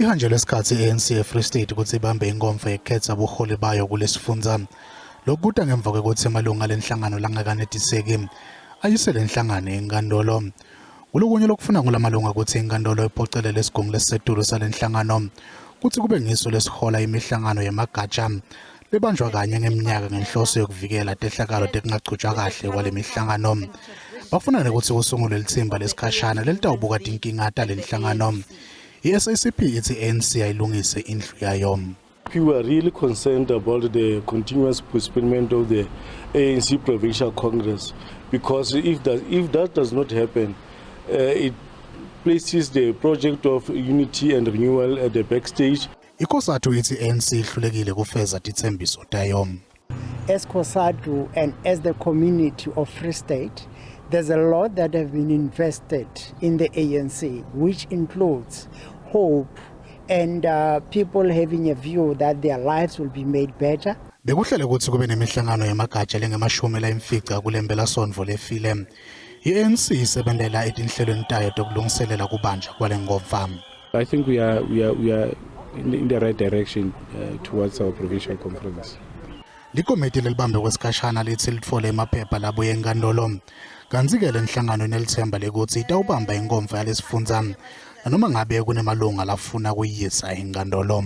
Ihanjelwe isikhatsi i-ANC eFree State kutsi ibambe inkomfa yekukhetsa buholi bayo kulesifundza. Lokhu kuta ngemva kwekutsi emalunga alenhlangano langakanetiseki ayise lenhlangano enkantolo. Kulokunye lokufuna ngulamalunga kutsi inkantolo iphocelele sigungu lesisetulu salenhlangano kutsi kube ngiso lesihola imihlangano yemagatsha lebanjwa kanye ngeminyaka ngenhloso yokuvikela tehlakalo tekungachutjwa kahle kwalemihlangano. Bafuna nekutsi kusungulwe litsimba lesikhashana lelitawubuka tinkinga talenhlangano. I-SACP ithi ANC ayilungise indlu yayo. We are really concerned about the continuous postponement of the ANC Provincial Congress because if that does not happen, it places the project of unity and renewal at the backstage. ICOSATU ithi ANC ihlulekile kufeza titsembiso tayo. As COSATU and as the community of Free State, there's a lot that have been invested in the ANC, which includes hope and people having a view that their lives will be made better. Bekuhlele ukuthi kube nemihlangano yemagatsha lengemashumi layimfica kulempelasonto lefile. I-ANC isebentela etinhlelweni tayo tokulungiselela kubanjwa kwalenkomfa. I think we are in the right direction towards our provincial conference. Likomiti lelibambe kwesikhashana lithi litfole emaphepha labuye enkantolo. Kantsi-ke lenhlangano inelitsemba lekutsi itawubamba inkomfa yalesifundza nanoma ngabe kunemalunga lafuna kuyisa enkantolo.